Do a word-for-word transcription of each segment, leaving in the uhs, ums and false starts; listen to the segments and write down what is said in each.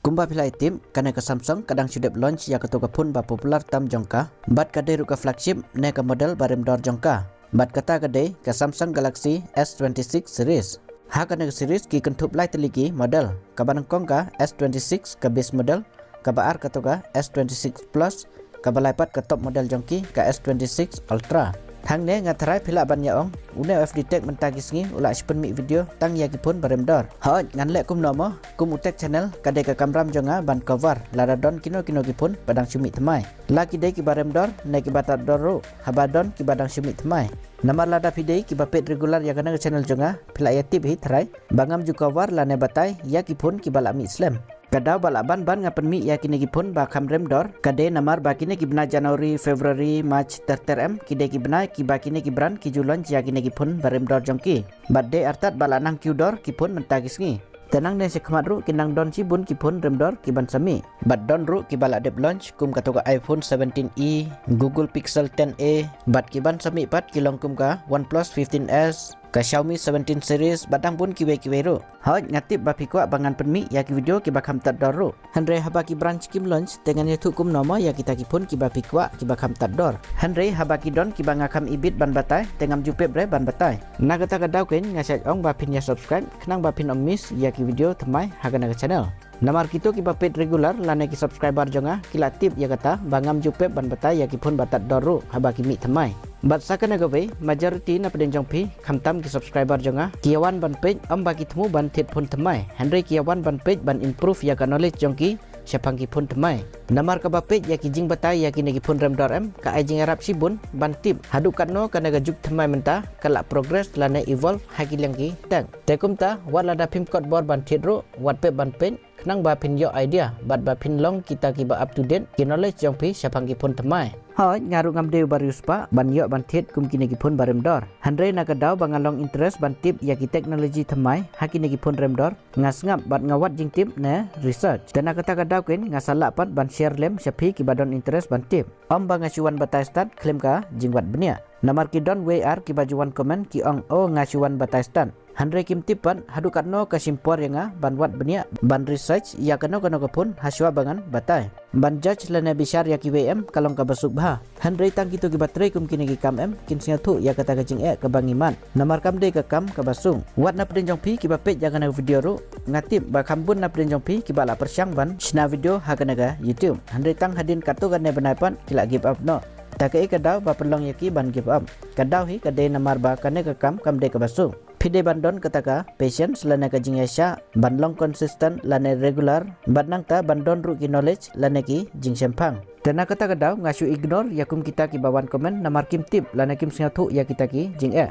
Kumba phi la ïa tip, kane ka Samsung ka dang shu dep launch ïa kato ka phone ba popular tam jong ka, bad ka dei ruh ka flagship ne ka model ba rim dor jong ka. Bad kata ka dei ka Samsung Galaxy S twenty-six series. Ha kane ka series ki kynthup lai tylli ki model. Kaba nyngkong ka S twenty-six ka base model, kaba ar kato ka S twenty-six Plus, kaba lai pat ka top model jong ki ka S twenty-six Ultra. Hangne nga tharai phi lah ban ïa ong, une u F D Tech mynta ki sngi u lah shu pynmih video tang ïa ki phone ba rim dor. Hooid, ngan leh kumno mo, kum u tech channel ka dei ka kamram jong nga ban cover lada don kino kino ki phone ba dang shu mih thymmai. La ki dei kiba rim dor ne kiba tad dor ruh, haba don kiba dang shu mih thymmai. Namar lada phi dei kiba peit regular ïa kane ka channel jong nga, phi lah ïa tip hi tharai ba ngam ju cover lane batai ïa ki phone kiba lah mih slem. Ka daw ba lah ban ban nga pynmih ïa kine ki phone ba kham rim dor ka dei namar ba kine ki bnai January, February, March ter ter em ki dei ki bnai kiba kine ki brand ki ju launch ïa kine ki phone ba rim dor jong ki. Bad dei artat ba lah nang kiew dor ki phone mynta ki sngi. Te nangne shakhmat ruh ki nang don shibun ki phone rim dor ki ban sa mih. Bad don ruh kiba lah dep launch kum kato ka iPhone seventeen E, Google Pixel ten A, bad ki ban sa mih pat ki long kum ka OnePlus fifteen S, ka Xiaomi seventeen series, bad dang bun kiwei kiwei ruh. Hooid, nga tip ba phi kwah ba ngan pynmih ïa ki video kiba kham tad dor ruh. Hynrei haba ki brand kim launch, te ngan ïathuh kumno mo ïa kita ki phone kiba phi kwah kiba kham tad dor. Hynrei haba ki don kiba nga kham ibit ban batai, te ngam ju pep re ban batai. Na kata ka daw keiñ nga shait ong ba phin ïa subscribe, khnang ba phin ym miss ïa ki video thymmai ha kane ka channel. Namar kito kiba peit regular lane ki subscriber jong nga ki la tip ïa kata ba ngam ju pep ban batai ïa ki phone ba tad dor ruh haba ki mih thymmai. Bad sa kane kawei, majority na pdeng jong phi, khamtam ki subscriber jong nga, ki ïa wan ban peit ym ba ki thmu ban thied phone thymmai, hynrei ki ïa wan ban peit ban improve ïa ka knowledge jong ki shaphang ki phone thymmai. Namar kaba peit ïa ki jingbatai ïa kine ki phone rim dor em, ka ai jingïarap shibun ban tip haduh katno kane ka juk thymmai mynta ka lah progress lane evolve ha ki liang ki tech. Te kumta, wat lada phim kot bor ban thied ruh, wat pep ban peit, khnang ba phin ïoh idea bad ba phin long kita kiba up to date ki knowledge jong phi shaphang ki phone thymmai. Hooid, nga ruh ngam dei uba riewspah ban ïoh ban thied kum kine ki phone ba rim dor. Hynrei na ka daw ba nga long interest ban tip ïa ki technology thymmai ha kine ki phone rim dor, nga sngap bad nga wad jingtip ne research. Te na kata ka daw keiñ nga sa lah pat ban share lem sha phi kiba don interest ban tip. Ym ba nga shu wan batai stad khlem ka jingwad bniah. Namar ki don wei ar kiba ju wan comment ki ong, "O, nga shu wan batai stad." Hynrei kim tip pat haduh katno ka shim por ïa nga ban wad bniah, ban research ïa kano kano ka phone ha shuwa ba ngan batai. Ban judge lane bishar ïa kiwei em ka long kaba suk bha. Hynrei tang kito kiba trei kum kine ki kam em kin sngewthuh ïa kata ka jingeh kaba ngi mad. Namar kam dei ka kam kaba suk. Wat na pdeng jong phi kiba peit ïa kane ka video ruh, nga tip ba kham bun na pdeng jong phi kiba lah pyrshang ban shna video ha kane ka YouTube. Hynrei tang hadien katto katne bnai pat ki lah give up noh. Te kaei ka daw ba pynlong ïa ki ban give up? Ka daw hi ka dei namar ba kane ka kam kam dei kaba suk. Phi dei ban don kata ka patience lane ka jingïaishah, ban long consistent lane regular, bad nangta ban don ruh ki knowledge lane ki jingshemphang. Te na kata ka daw nga shu ignore ïa kum kita kiba wan comment namar kim tip lane kim sngewthuh ïa kita ki jingeh.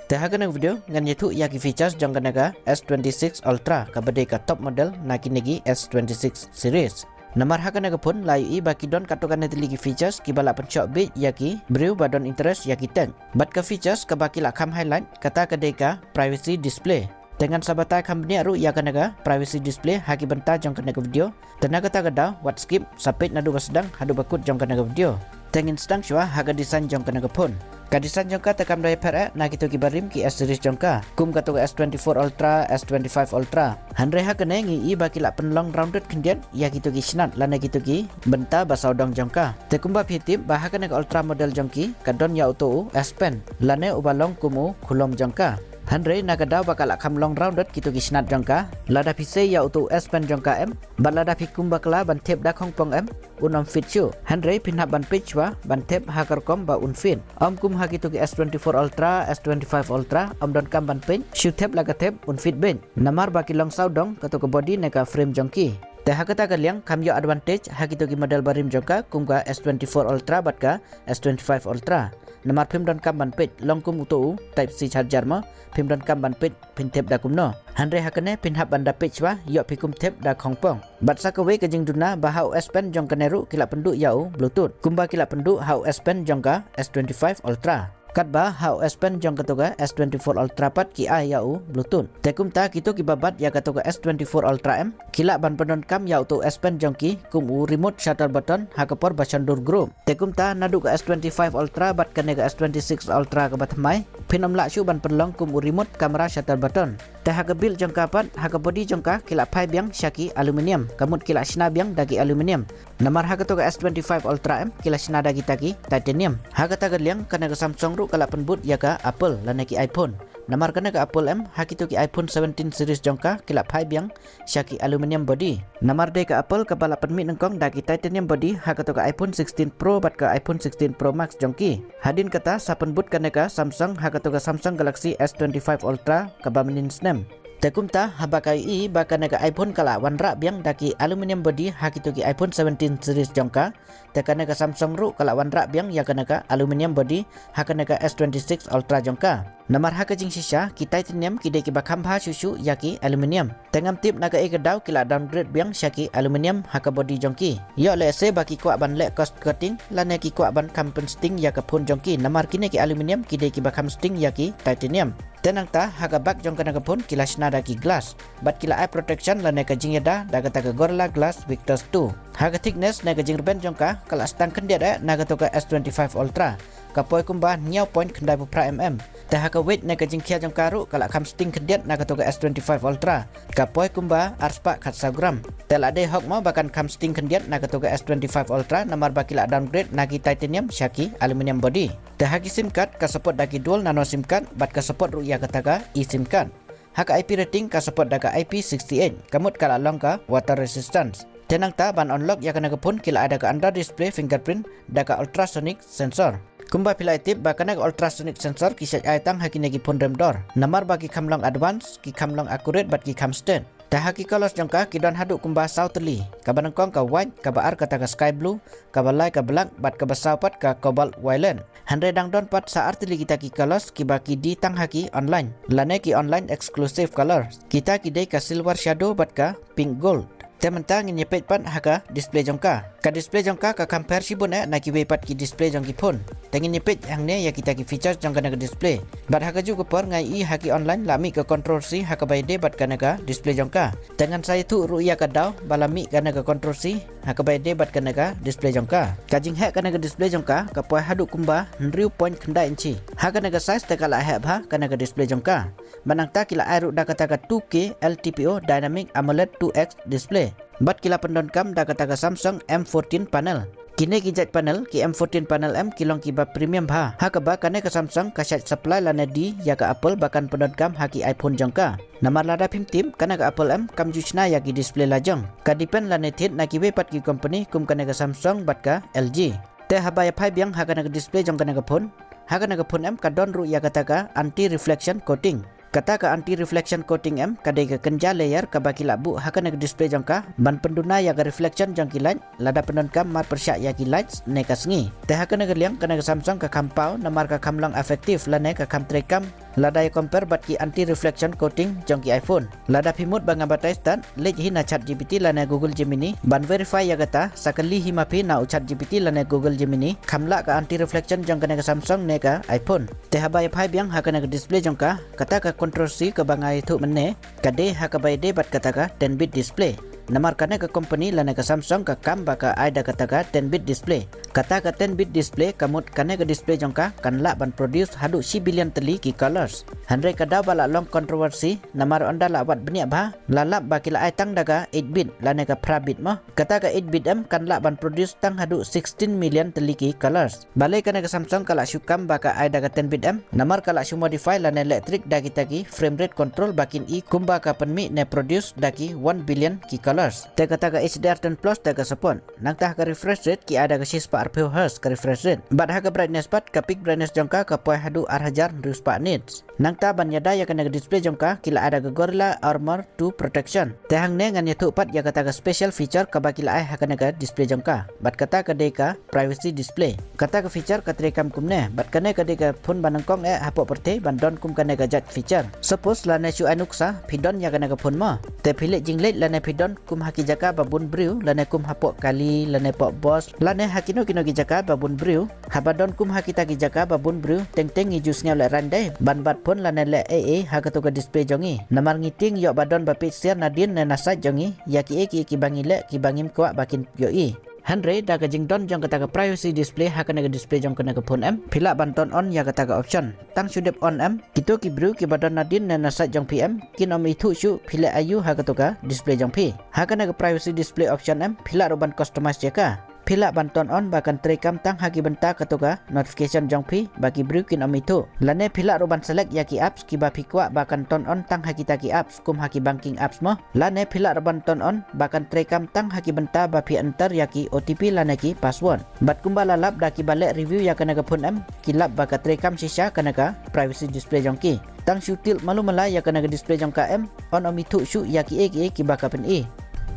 Te ha kane ka video ngan ïathuh ïa ki features jong kane ka S twenty-six Ultra kaba dei ka top model na kine ki S twenty-six series. Namar ha kane ka phone la ïohi ba ki don katto katne tylli ki features kiba lah pynshoh bieit ïa ki briew ba don interest ïa ki tech. Bad ka features kaba ki lah kham highlight kata ka dei ka privacy display. Te ngan sa batai kham bniah ruh ïa kane ka privacy display ha ki bynta jong kane ka video. Te na kata ka daw, wat skip, sa peit naduh ba sdang haduh ba kut jong kane ka video. Te ngin sdang shuwa ha ka design jong kane ka phone. Ka design jong ka te kam da ïapher eh na kito kiba rim ki S series jong ka, kum kato ka S twenty-four Ultra, S twenty-five Ultra. Hynrei ha kane ngi i ba ki lah pynlong rounded khyndiat ïa kito ki snat lane kito ki bynta ba sawdong jong ka. Te kumba phi tip ba ha kane ka Ultra model jong ki ka don ïa uto u S Pen lane uba long kum u khulom jong ka. Hynrei na ka daw ba ka lah kham long rounded kito ki snat jong ka, lada phi sei ïa uto u S Pen jong ka em, bad lada phi kum bakla ban thep da khongpong em, un ym fit shuh. Hynrei phin hap ban peit shuwa ban thep ha ka rukom ba un fit. Ym kum ha kito ki S twenty-four Ultra, S twenty-five Ultra, ym donkam ban peit, shu thep la ka thep un fit beit. Namar ba ki long sawdong kato ka body ne ka frame jong ki. Te ha kata ka liang kham ïoh advantage ha kito ki model ba rim jong ka, kum ka S twenty-four Ultra bad ka S twenty-five Ultra. Namar phim donkam ban peit, long kum uto u Type C charger mo, phim donkam ban peit phin thep da kumno. Hynrei ha kane phin hap ban da peit shuwa ïoh phi kum thep da khongpong. Bad sa kawei ka jingduna ba ha u S Pen jong kane ruh ki lah pynduh ïa u Bluetooth, kumba ki lah pynduh ha u S Pen jong ka S twenty-five Ultra. Katba ha u S Pen jong kato ka S twenty-four Ultra pat ki ai ïa u Bluetooth. Te kumta kito kiba bat ïa kato ka S twenty-four Ultra em, ki lah ban pyndonkam ïa uto u S Pen jong ki kum u remote shutter button ha ka por ba shon dur group. Te kumta naduh ka S twenty-five Ultra bad kane ka S twenty-six Ultra kaba thymmai, phin ym lah shuh ban pynlong kum u remote camera shutter button. Te ha ka build jong ka pat, ha ka body jong ka ki la phai biang sha ki aluminium, ka mut ki la shna biang da ki aluminium. Namar ha kato ka S twenty-five Ultra em ki la shna da kita ki titanium. Ha kata ka liang kane ka Samsung ruh ka la pynbud ïa ka Apple lane ki iPhone. Namar kane ka Apple em ha kito ki iPhone seventeen series jong ka ki la phai biang sha ki aluminium body. Namar dei ka Apple kaba la pynmih nyngkong da ki titanium body ha kato ka iPhone sixteen Pro bad ka iPhone sixteen Pro Max jong ki. Hadien kata sa pynbud kane ka Samsung ha kato ka Samsung Galaxy S twenty-five Ultra kaba mynnin snem. Te kumta haba ka ïohi ba kane ka iPhone ka la wanrah biang da ki aluminium body ha kito ki iPhone seventeen series jong ka, te kane ka Samsung ruh ka la wanrah biang ïa kane ka aluminium body ha kane ka S twenty-six Ultra jong ka. Namar ha ka jingshisha ki titanium ki dei kiba kham bha shuh shuh ïa ki aluminium. Te ngam tip na kaei ka daw ki la downgrade biang sha ki aluminium ha ka body jong ki. Ïoh lehse ba ki kwah ban leh cost cutting lane ki kwah ban kham pynsting ïa ka phone jong ki, namar kine ki aluminium ki dei kiba kham sting ïa ki titanium. Te nangta ha ka back jong kane ka phone ki la shna da ki glass bad ki la ai protection lane ka jingïada da kata ka Gorilla Glass Victus two. Ha ka thickness ne ka jingrben jong ka ka la sdang khyndiat eh na kato ka S twenty-five Ultra. Ka poi kumba hynñiew point khyndai phew phra mm. Te ha ka weight ne ka jingkhia jong ka ruh ka la kham sting khyndiat na kato ka S twenty-five Ultra. Ka poi kumba arspah khatsaw gram. Te la dei hok mo ba kan kham sting khyndiat na kato ka S twenty-five Ultra namar ba ki la downgrade na ki titanium sha ki aluminium body. Te ha ki SIM card ka support da ki dual nano SIM card bad ka support ruh ïa kata ka eSIM card. Ha ka I P rating ka support da ka I P sixty-eight, ka mut ka la long ka water resistance. Te nangta ban unlock ïa kane ka phone ki la ai da ka under display fingerprint da ka ultrasonic sensor. Kumba phi la ïa tip ba kane ka ultrasonic sensor ki shait ai tang ha kine ki phone rem dor. Namar ba ki kham long advance, ki kham long accurate bad ki kham stet. Te ha ki colors jong ka ki don haduh kumba saw tylli. Kaba nyngkong ka white, kaba ar kata ka sky blue, kaba lai ka black bad kaba saw pat ka cobalt violet. Hynrei dang don pat sa ar tylli kita ki colors kiba ki die tang ha ki online lane ki online exclusive colors. Kita ki dei ka silver shadow bad ka pink gold. Te mynta ngin ïa peit pat ha ka display jong ka. Ka display jong ka ka kham pher shibun eh na kiwei pat ki display jong ki phone. Te ngin ïa peit hangne ïa kita ki features jong kane ka display. Bad ha kajuh ka por nga ïohi ha ki online la mih ka controversy ha kaba ïadei bad kane ka display jong ka. Te ngan sa ïathuh ruh ïa ka daw ba la mih kane ka controversy ha kaba ïadei bad kane ka display jong ka. Ka jingheh kane ka display jong ka ka poi haduh kumba hynriew point khyndai inchi. Ha kane ka size te ka la heh bha kane ka display jong ka. Bad nangta ki la ai ruh da kata ka two K L T P O Dynamic AMOLED two X display. Bad ki la pyndonkam da kata ka Samsung M fourteen panel. Kine ki jait panel, ki M fourteen panel em ki long kiba premium bha. Ha kaba kane ka Samsung ka shait supply lane die ïa ka Apple ba kan pyndonkam ha ki iPhone jong ka. Namar lada phim tip, kane ka Apple em kam ju shna ïa ki display lajong. Ka depend lane thied na kiwei pat ki company kum kane ka Samsung bad ka L G. Te haba ïa phai biang ha kane ka display jong kane ka phone, ha kane ka phone em ka don ruh ïa kata ka anti reflection coating. Kata ka anti reflection coating em ka dei ka kynja layer kaba ki la buh ha kane ka display jong ka ban pynduna ïa ka reflection jong ki light lada pyndonkam mar pyrshah ïa ki lights ne ka sngi. Te ha kane ka liang kane ka Samsung ka kham paw namar ka kham long effective lane ka kham treikam lada ïa compare bad ki anti reflection coating jong ki iPhone. Lada phi mut ba nga batai stad, leit hi na ChatGPT lane Google Gemini ban verify ïa kata, sa kylli hi ma phi na u ChatGPT lane Google Gemini, kham lah ka anti reflection jong kane ka Samsung ne ka iPhone. Te haba ïa phai biang ha kane ka display jong ka, kata ka controversy kaba nga ïathuh mynne, ka dei ha kaba ïadei bad kata ka ten bit display. Namar kane ka company lane ka Samsung ka kam ba ka ai da kata ka ten bit display. Kata ka ten bit display ka mut kane ka display jong ka kan lah ban produce haduh shi billion tylli ki colors. Hynrei ka daw ba la long controversy namar ynda la wad bniah bha la lap ba ki la ai tang da ka eight bit lane ka phra bit mo. Kata ka eight bit em kan lah ban produce tang haduh sixteen million tylli ki colors. Balei kane ka Samsung ka la shu kam ba ka ai da ka ten bit em? Namar ka la shu modify lane leh trick da kita ki frame rate control ba kin i kumba ka pynmih ne produce da ki one billion ki colors. Te kata ka H D R ten plus te ka support. Nangta ha ka refresh rate ki ai da ka shispah arphew hertz ka refresh rate. Bad ha ka brightness pat ka peak brightness jong ka ka poi haduh ar hajar hynriew spah nits. Nangta ban ïada ïa kane ka display jong ka ki la ai da ka Gorilla Armor two protection. Te hangne ngan ïathuh pat ïa kata ka special feature kaba ki la ai ha kane ka display jong ka. Bad kata ka dei ka privacy display. Kata ka feature ka treikam kumne. Bad kane ka dei ka phone ba nyngkong eh hapoh pyrthei ban don kum kane ka jait feature. Suppose lane shu ai nuksa phi don ïa kane ka phone mo. Te phi leit jingleit lane phi don kum ha ki jaka ba bun briew, lane kum hapoh kali, lane poh bus, lane ha kino kino ki jaka ba bun briew. Haba don kum ha kita ki jaka ba bun briew, teng teng ngi ju sngew lehraiñ dei ban bat phone lane leh ei ei ha kato ka display jong ngi. Namar ngi tieng ïoh ba don ba peit siar nadien ne na side jong ngi ïa kiei kiei kiba ngi leh kiba ngim kwah ba kin ïohi. Hynrei da ka jingdon jong kata ka privacy display ha kane ka display jong kane ka phone em, phi lah ban turn on ïa kata ka option. Tang shu dep on em, kito ki briew kiba don nadien ne na side jong phi em, kin ym ithuh shuh phi leh aïu ha kato ka display jong phi. Ha kane ka privacy display option em, phi lah ruh ban customize ïa ka. Phi lah ban turn on ba kan trei kam tang ha ki bynta kato ka notification jong phi, ba ki briew kin ym ithuh. Lane phi lah ruh ban select ïa ki apps kiba phi kwah ba kan turn on tang ha kita ki apps, kum ha ki banking apps mo. Lane phi lah ruh ban turn on ba kan trei kam tang ha ki bynta ba phi enter ïa ki O T P lane ki password. Bad kumba la lap da kiba leh review ïa kane ka phone em, ki lap ba ka trei kam shisha kane ka privacy display jong ki. Tang shu tilt malu mala ïa kane ka display jong ka em, yn ym ithuh shuh ïa kiei kiei kiba ka pyni.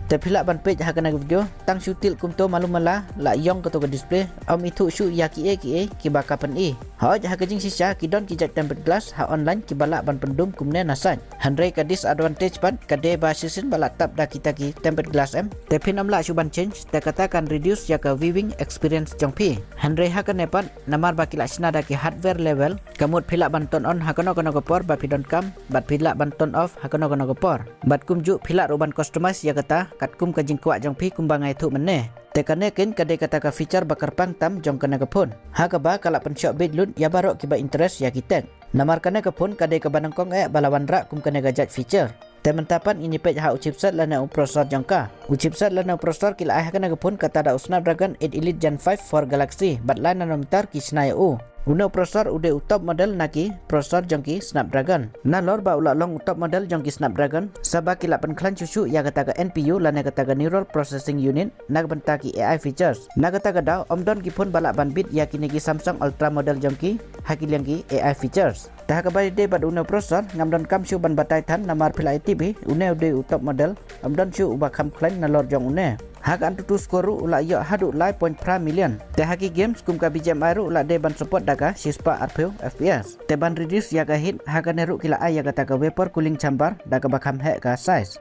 Te phi lah ban peit ha kane ka video, tang shu tilt kumto malu mala, la ïong kato ka display, ym ithuh shuh ïa kiei kiei kiba ka pyni. Hooid, ha ka jingshisha ki don ki jait tempered glass ha online kiba lah ban pyndum kumne na side. Hynrei ka disadvantage pat ka dei ba shisien ba la tap da kita ki tempered glass em, te phin ym lah shuh ban change, te kata kan reduce ïa ka viewing experience jong phi. Hynrei ha kane pat, namar ba ki la shna da ki hardware level, ka mut phi lah ban turn on ha kano kano ka por ba phi donkam, bad phi lah ban turn off ha kano kano ka por. Bad kumjuh phi lah ruh ban customize ïa kata katkum ka jingkwah jong phi kumba nga ïathuh mynne. Te kane kein ka dei kata ka feature ba kyrpang tam jong kane ka phone, ha kaba ka la pynshoh beit lut ïa baroh kiba interest ïa ki tech. Namar kane ka phone ka dei kaba nyngkong eh ba la wanrah kum kane ka jait feature. Te mynta pat ngin ïa peit ha u chipset lane u processor jong ka. U chipset lane u processor ki la ai ha kane ka phone kata da u Snapdragon eight Elite Gen five for Galaxy, bad lai nanometer ki shna ïa u. Une u processor u dei u top model na ki processor jong ki Snapdragon. Nalor ba u la long u top model jong ki Snapdragon, sa ba ki la pynkhlaiñ shuh shuh ïa kata ka N P U lane kata ka Neural Processing Unit na ka bynta ki A I features. Na kata ka daw, ym don ki phone ba lah ban beat ïa kine ki Samsung Ultra model jong ki ha ki liang ki A I features. Te ha kaba ïadei bad une u processor, ngam donkam shuh ban batai than namar phi la ïa tip hi, une u dei u top model, ym don shuh uba kham khlaiñ nalor jong une. Ha ka AnTuTu score ruh u la ïoh haduh lai point phra million. Te ha ki games kum ka B G M I ruh u la dei ban support da ka shispah arphew F P S. Te ban reduce ïa ka heat, ha kane ruh ki la ai ïa kata ka vapor cooling chamber da kaba kham heh ka size.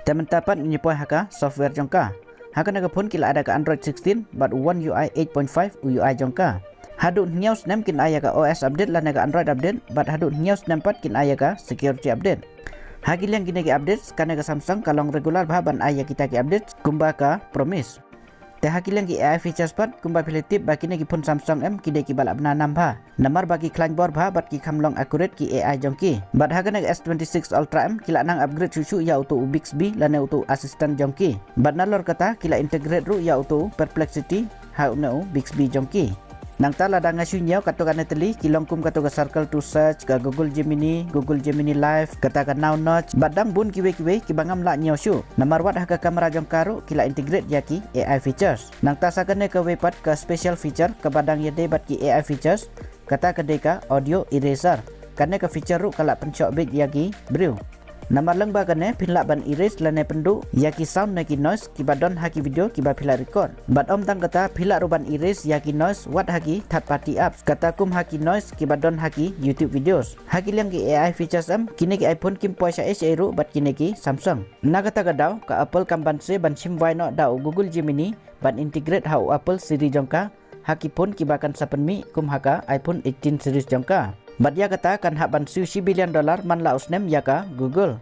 Te mynta pat ngin ïa poi ha ka software jong ka. Ha kane ka phone ki la ai da ka Android sixteen bad u One U I eight point five u U I jong ka. Haduh hynñiew snem kin ai ïa ka O S update lane ka Android update, bad haduh hynñiew snem pat kin ai ïa ka security update. Ha ki liang kine ki updates, kane ka Samsung ka long regular bha ban ai ïa kita ki updates kumba ka promise. Te ha ki liang ki A I features pat, kumba phi la tip ba kine ki phone Samsung em ki dei kiba la bna nam bha. Namar ba ki khlaiñ bor bha bad ki kham long accurate ki A I jong ki. Bad ha kane ka S twenty-six Ultra em ki la nang upgrade shuh shuh ïa uto u Bixby lane uto u assistant jong ki. Bad nalor kata ki la integrate ruh ïa uto u Perplexity ha une u Bixby jong ki. Nangta lada nga shu ñiew katto katne tylli ki long kum katto ka Circle to Search, ka Google Gemini, Google Gemini Live, kata ka Now Notch, bad dang bun kiwei kiwei kiba ngam lah ñiew shuh. Namar wat ha ka camera jong ka ruh ki la integrate ïa ki A I features. Nangta sa kane kawei pat ka special feature kaba dang ïadei bad ki A I features, kata ka dei ka audio eraser. Kane ka feature ruh ka la pynshoh beit ïa ki briew. Namar lyngba kane phin lah ban erase lane pynduh ïa ki sound ne ki noise kiba don ha ki video kiba phi la record. Bad ym tang kata, phi lah ruh ban erase ïa ki noise wat ha ki third party apps, kata kum ha ki noise kiba don ha ki YouTube videos. Ha ki liang ki A I features em, kine ki iPhone kim poi shaei shaei ruh bad kine ki Samsung. Na kata ka daw ka Apple kam banse ban shim wai noh da u Google Gemini ban integrate ha u Apple Siri jong ka ha ki phone kiba kan sa pynmih kum ha ka iPhone eighteen series jong ka. Bad ïa kata kan hap ban siew shi billion dollar man la u snem ïa ka Google.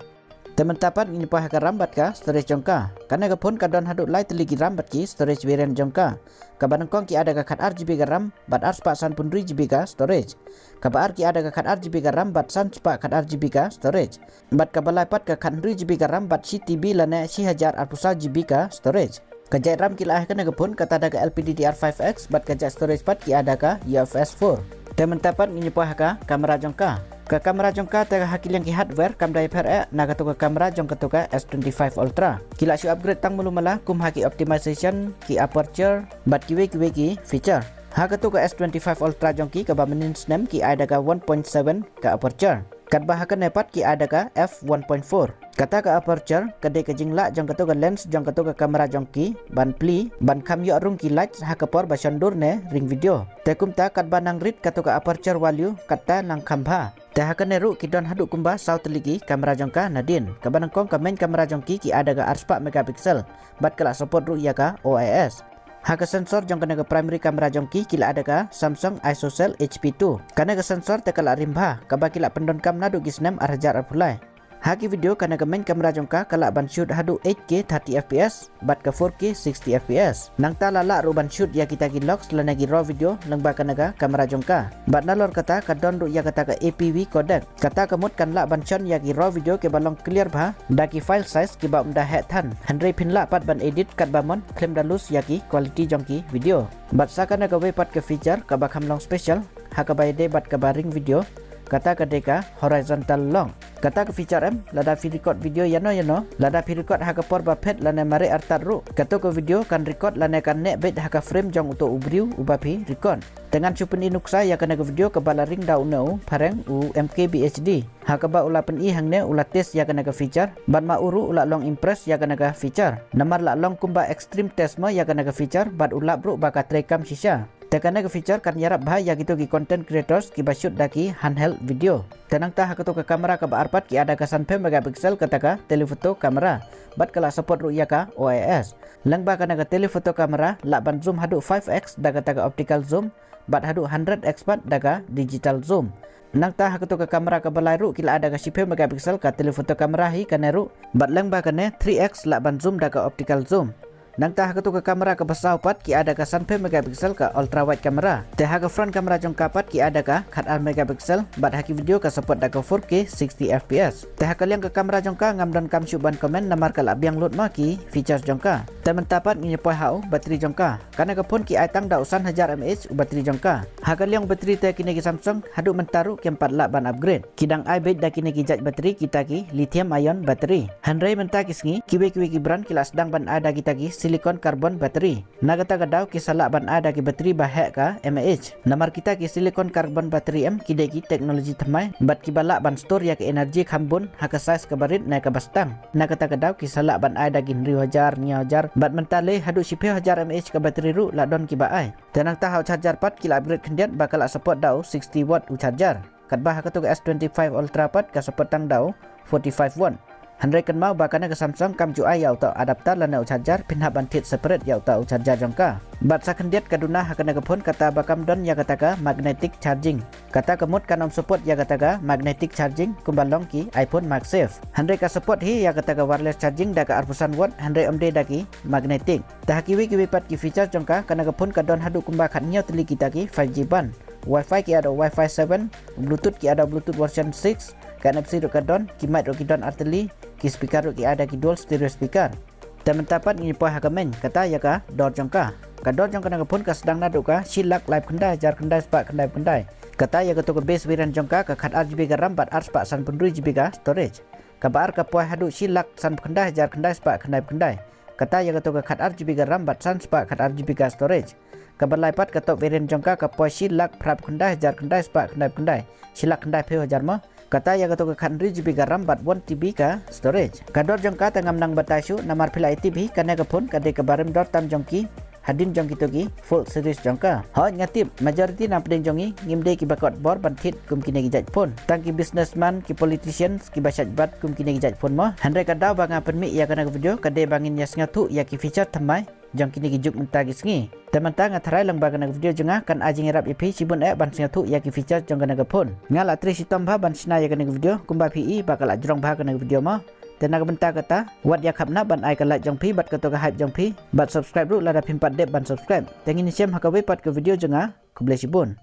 Te mynta pat ngin poi ha ka RAM bad ka storage jong ka. Kane ka phone ka don haduh lai tylli ki RAM bad ki storage variant jong ka. Kaba nyngkong ki ai da ka khatar GB ka RAM bad arspah sanphew hynriew GB ka storage. Kaba ar ki ai da ka khatar GB ka RAM bad sanspah khatar GB ka storage. Bad kaba lai pat ka khathynriew GB ka RAM bad shi TB lane shi hajar arphew saw GB ka storage. Ka jait RAM ki la ai ha kane ka phone kata da ka LPDDR five X bad ka jait storage pat ki ai da ka UFS four. Te mynta pat ngin ïa poi ha ka camera jong ka. Ka camera jong ka te ha ki liang ki hardware kam da ïapher eh na kato ka camera jong kato ka S twenty-five Ultra. Ki la shu upgrade tang malu mala kum ha ki optimization, ki aperture bad kiwei kiwei ki feature. Ha kato ka S twenty-five Ultra jong ki kaba mynnin snem ki ai da ka one point seven ka aperture. Katba ha kane pat ki ai da ka f one point four. Kata ka aperture ka dei ka jinglah jong kato ka lens jong kato ka camera jong ki ban plie ban kham ïoh rung ki light ha ka por ba shon dur ne ring video. Te kumta katba nang rit kato ka aperture value kata nang kham bha. Te ha kane ruh ki don haduh kumba saw tylli ki camera jong ka nadien. Kaba nyngkong ka main camera jong ki ki ai da ka arspah megapixel bad ka la support ruh ïa ka O I S. Ha ka sensor jong kane ka primary camera jong ki ki la ai da ka Samsung ISOCELL H P two. Kane ka sensor te ka la rim bha kaba ki la pyndonkam naduh ki snem ar hajar arphew lai. Ha ki video kane ka main camera jong ka ka lah ban shoot haduh eight K thirty F P S bad ka four K sixty F P S. Nangta la lah ruh ban shoot ïa kita ki logs lane ki raw video lyngba kane ka camera jong ka. Bad nalor kata ka don ruh ïa kata ka A P V codec. Kata ka mut kan lah ban shon ïa ki raw video kiba long clear bha da ki file size kiba ym da heh than. Hynrei phin lah pat ban edit katba mon khlem da lose ïa ki quality jong ki video. Bad sa kane kawei pat ka feature kaba kham long special ha kaba ïadei bad kaba ring video, kata ka dei ka horizontal long. Kata ka feature em, lada phi record video ïano ïano, lada phi record ha ka por ba phet lane mareh artat ruh, kato ka video kan record lane kan neh beit ha ka frame jong uto u briew uba phi record. Te ngan shu pyni nuksa ïa kane ka video kaba la ring da une u phareng u M K B H D, ha kaba u la pyni hangne u la test ïa kane ka feature, bad ma u ruh u la long impress ïa kane ka feature. Namar la long kumba extreme test mo ïa kane ka feature, bad u lap ruh ba ka trei kam shisha. Te kane ka feature kan ïarap bha ïa kito ki content creators kiba shoot da ki handheld video. Te nangta ha kato ka camera kaba ar pat ki add da ka sanphew megapixel kata ka telephoto camera, bad ka la support ruh ïa ka O I S. Lyngba kane ka telephoto camera lah ban zoom haduh five X da kata ka optical zoom, bad haduh hundred X pat da ka digital zoom. Nangta ha kato ka camera kaba lai ruh ki la add da ka shiphew megapixel ka telephoto camera hi kane ruh, bad lyngba kane three X lah ban zoom da ka optical zoom. Nangta ha kato ka camera kaba saw pat ki add da ka sanphew megapixel ka ultra wide camera. Te ha ka front camera jong ka pat ki add da ka khatar megapixel, bad ha ki video ka support da ka four K sixty F P S. Te ha ka liang ka camera jong ka ngam donkam shuh ban comment namar ka la biang lut ma ki features jong ka. Te mynta pat ngin ïa poi ha u battery jong ka. Kane ka phone ki ai tang da u san hajar mAh u battery jong ka. Ha ka liang battery te kine ki Samsung haduh mynta ruh kim pat lah ban upgrade. Ki dang ai beit da kine ki jait battery kita ki lithium ion battery. Hynrei mynta ki sngi kiwei kiwei ki brand ki la sdang ban ai da kita ki silicon carbon battery. Na kata ka daw ki sa lah ban ai da ki battery ba heh ka mAh. Namar kita ki silicon carbon battery em ki dei ki technology thymmai bad kiba lah ban store ïa ka energy kham bun ha ka size kaba rit ne kaba stang. Na kata ka daw ki sa lah ban ai da ki hynriew hajar, hynñiew hajar, bad mynta lei haduh shiphew hajar mAh ka battery ruh la don kiba ai. Te nangta ha u charger pat ki la upgrade khyndiat ba ka la support da u sixty watt u charger. Katba ha kato ka S twenty-five Ultra pat ka support tang da u forty-five watt. Hynrei kynmaw ba kane ka Samsung kam ju ai ïa uta u adapter lane u charger, phin hap ban thied separate ïa uta u charger jong ka. Bad sa khyndiat ka duna ha kane ka phone kata ba kam don ïa kata ka magnetic charging. Kata ka mut kan ym support ïa kata ka magnetic charging kumba long ki iPhone MagSafe. Hynrei ka support hi ïa kata ka wireless charging da ka arphew san watt hynrei ym dei da ki magnetic. Te ha kiwei kiwei pat ki features jong ka, kane ka phone ka don haduh kumba khathynñiew tylli kita ki five G band. Wi-Fi ki ai da Wi-Fi seven, Bluetooth ki ai da Bluetooth version six, ka N F C ruh ka don, ki mic ruh ki don artylli, ki speaker ruh ki ai da ki dual stereo speaker. Te mynta pat ngin poi ha ka main, kata ïa ka dor jong ka. Ka dor jong kane ka phone ka sdang naduh ka shi lak laiphew khyndai hajar khyndai spah khyndaiphew khyndai. Kata ïa kato ka base variant jong ka, ka khatar GB ka RAM bad arspah sanphew hynriew GB ka storage. Kaba ar ka poi haduh shi lak sanphew khyndai hajar khyndai spah khyndaiphew khyndai. Kata ïa kato ka khatar GB ka RAM bad san spah khatar GB ka storage. Kaba lai pat ka top variant jong ka ka poi shi lak phraphew khyndai hajar khyndai spah khyndaiphew khyndai. Shi lak khyndaiphew hajar mo. Kata ïa kato ka khathynriew GB ka RAM bad one TB ka storage. Ka dor jong ka te ngam nang batai shuh namar phi la ïa tip hi kane ka phone ka dei kaba rem dor tam jong ki hadien jong kito ki Fold series jong ka. Hooid nga tip majority na pdeng jong ngi ngim dei kiba kot bor ban thied kum kine ki jait phone. Tang ki businessman, ki politicians kiba shait bat kum kine ki jait phone mo. Hynrei ka daw ba nga pynmih ïa kane ka video ka dei ba ngin ïa sngewthuh ïa ki feature thymmai jong kine ki juk mynta ki sngi. Te mynta nga tharai lyngba kane ka video jong nga kan ai jingïarap ïa phi shibun eh ban sngewthuh ïa ki feature jong kane ka phone. Nga la trei shitom bha ban shna ïa kane ka video kumba phi i ba ka la jrong bha kane ka video mo. Te na ka bynta kata, wat ïa khapnap ban ai ka like jong phi bad kato ka hype jong phi, bad subscribe ruh lada phim pat dep ban subscribe. Te ngin ïashem ha kawei pat ka video jong nga. Khublei shibun.